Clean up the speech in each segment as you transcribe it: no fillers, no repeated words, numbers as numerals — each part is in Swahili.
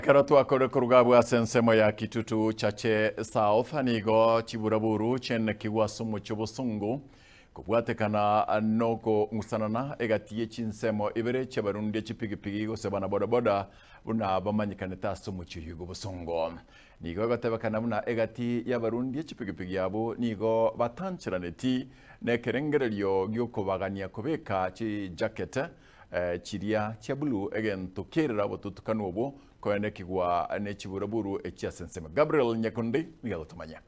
Ekero twakore koruga abwo ase ensemo ya Kitutu Chache South, nigo chiburaburu chienekigwe ase omochie obosongo kobwatekana nokong'usanana egati ye chinsemo ibere chi'abarundia chipigipigi gose bana bodaboda buna bamanyekanete ase omochie oyio bw'obosongo. Nigo egotebekana buna egati y'abarundia chipigipigi abwo nigo batancheraneti nekerengererio gi'okobagania kobeka chijacket chiria chia blue egento kerera obotutukanu obwo koenekigwa ne chiburaburu echi ase ensemo. Gabriel Nyakundi nigo agotomanyia.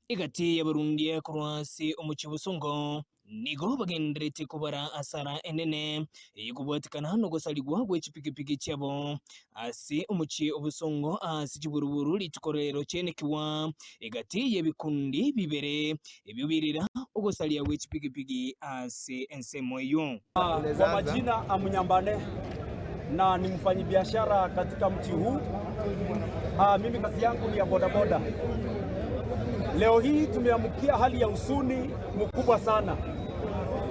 Egati y'abarundia korwa ase omochie o bosongo nigo bagendererete kobara asara enene eyekobwatikana nogosarigwa gwe chipigipigi chiabo ase omochie obosongo ase chiburuburu rituko rero chienekigwa egati y'ebikundi bibere ebio birira ogosaria gwe chipigipigi ase ensemo eyio. Kwa majina Amunyambane na ni mfanyibiashara katika mji huu. Mimi kazi yangu ni ya bodaboda. Leo hii tumeamkia hali ya huzuni mkubwa sana,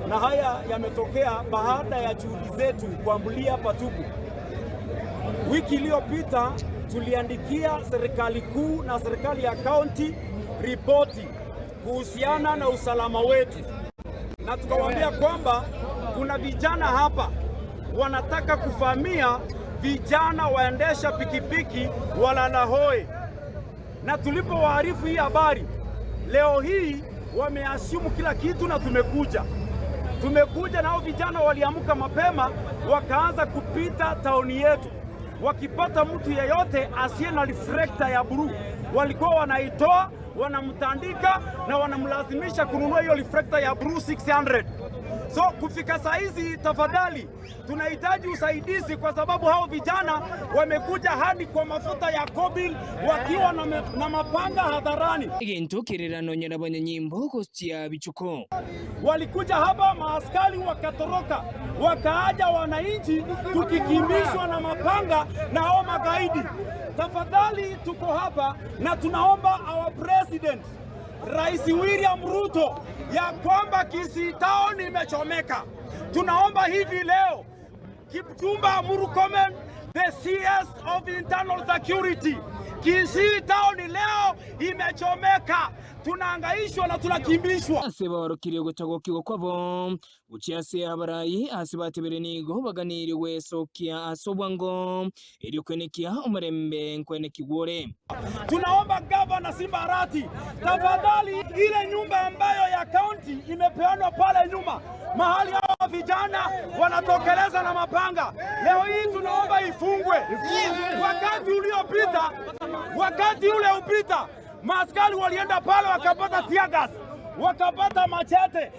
na haya yametokea baada ya juhudi zetu kuambulia patupu. Wiki iliyopita tuliandikia serikali kuu na serikali ya kaunti ripoti kuhusiana na usalama wetu, na tukawaambia kwamba kuna vijana hapa wanataka kuvamia vijana waendesha pikipiki walalahoi, na tulipowaarifu hii habari, leo hii wameassume kila kitu na tumekuja nao vijana waliamka mapema wakaanza kupita tauni yetu, wakipata mtu yeyote asiye na reflector ya blue walikuwa wanaitoa, wanamtandika na wanamlazimisha kununua hiyo reflector ya blue 600. So kufika saa hizi, tafadhali, tunahitaji usaidizi kwa sababu hao vijana wamekuja hadi kwa mafuta ya Kobil wakiwa na mapanga hadharani. Egento kererano nyarabanyanyimbo gochia bichuko. Walikuja hapa maaskari wakatoroka, wakaaja wananchi tukikimbishwa na mapanga na hao magaidi. Tafadhali, tuko hapa na tunaomba our president, Rais William Ruto, ya kwamba Kisii Town imechomeka. Tunaomba hivi leo Kipchumba Murkomen, the CS of Internal Security, Kisii Town leo imechomeka, tunahangaishwa na tunakimbishwa. Ase baorokirie gotagokigwa kwabo gochia ase abarayi ase batebere nigo baganiri gwesokia ase obwango erio kwenekia omorembe nkwenekigwore. Tunaomba Gavana Simba Arati, tafadhali, ile nyumba ambayo ya county imepeanwa pale nyuma, mahali hawa vijana wanatokeleza na mapanga, leo hii tunaomba ifungwe. Wakati uliopita, wakati ule upita, maaskari walienda pale wakapata tear gas, wakapata machete.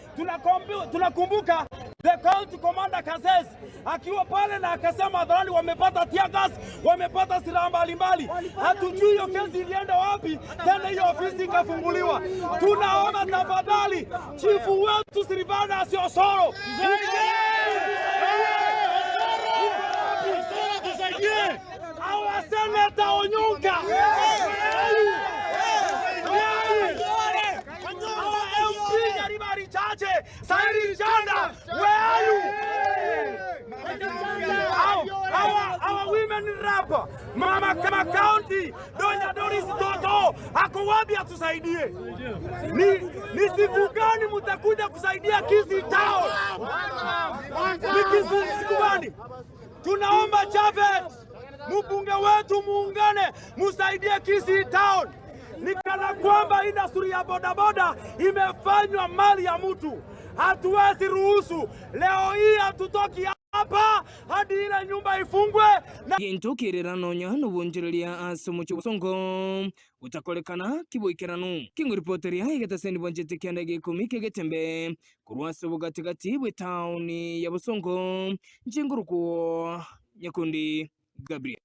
Tunakumbuka the county commander Kazes akiwa pale na akasema hadharani wamepata tear gas, wamepata silaha mbalimbali. Hatujui hiyo kesi ilienda wapi, tena hiyo ofisi ikafunguliwa. Tunaomba tafadhali, chifu wetu Silvanus Osoro, our senator Onyonka, our MP Nyaribari Chache, Sairi Chanda, where are you? Our women rep, Mama Kama County, Donya Doris Toto, ako wapi atusaidie? Ni siku gani mtakuja kusaidia Kisii Town? Ni Kisii siku gani? Tunaomba Japhet, mbunge wetu, muungane, musaidie Kisii Town. Ni kana kwamba industry ya bodaboda imefanywa mali ya mtu. Hatuwezi ruhusu. Leo hii hatutoki hapa hadi ile nyumba ifungwe na Ginto kererano nya nobonjereria ase omochie bosongo gutakorekana kiboikeranu king'oripoteria egetaseni bwanchete kianda gekumi kegetembe korwa ase obogatigati bwe town ya Bosongo nchingurukwo Nyakundi Gabriel.